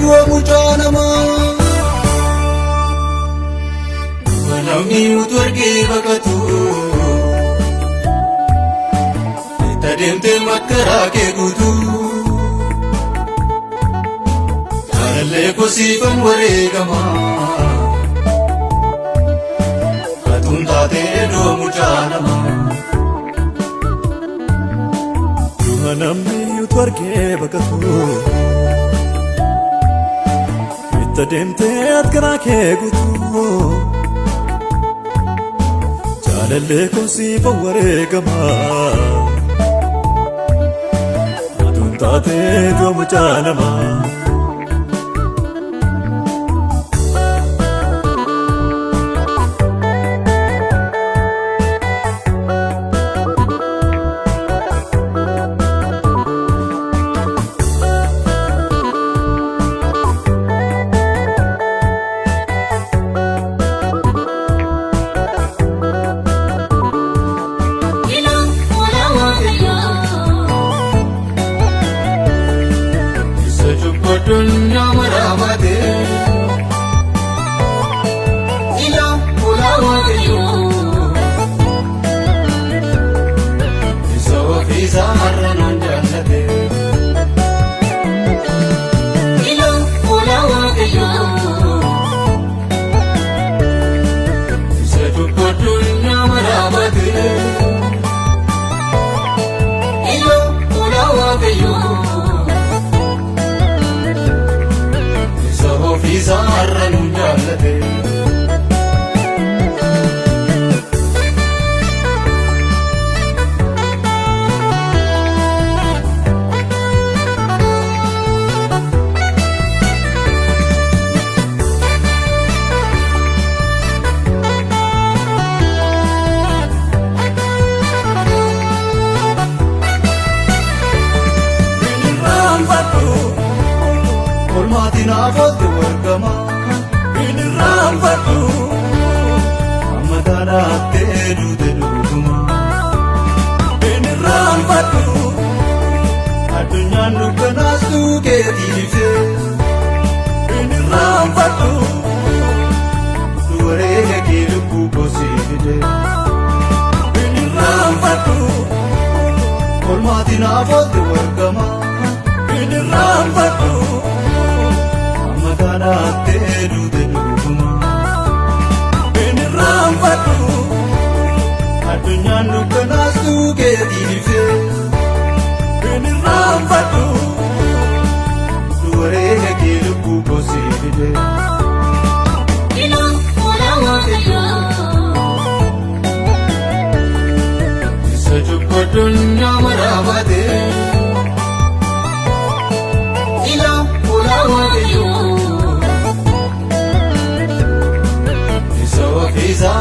du'a mucaa namaa. Namni utuu argee baqatu, itti adeemtee makkaraa kee guutuu. Jaalallee kosiifan wareegama. Atuun taatee du'a mucaa namaa. Dhuma namni utuu argee baqatu, itti adeemtee ati karaa kee guutuu. Jaalallee koo siifan wareegama. Aduun taatee du'a mucaa namaa. Ilaa hoolaa Waaqayyoo. Isa cubbuu addunyaa maraa baatee. Ilaa hoolaa Waaqayyoo. Isa ofiisaa har'a nuun jaallate. Ilaa hoolaa Waaqayyoo. Isa cubbuu addunyaa maraa baatee. Ilaa hoolaa Waaqayyoo. Isa ofiisaa har'a nuun jaallate. Irraanfadhu. Olmaatiin naaf oolte wargama. Hin irraanfadhu. Amma taanaattee duute dhuguma. Hin irraanfadhu. Addunyaan dukkanaas duukeetiifee. Hin irraanfadhu. Wareega kee lubbuu kosii fide. Hin irraanfadhu. Olmaatiin naaf oolte wargama. Hin irraanfadhu. Amma taanaattee duute dhuguma. Hin irraanfadhu. Addunyaan dukkanaas duukeetiifee. Hin irraanfadhu. Wareega kee lubbuu kosii fide. Ilaa hoolaa Waaqayyoo. Isa cubbuu addunyaa maraa baatee. Ilaa hoolaa Waaqayyoo. Isa ofiisaa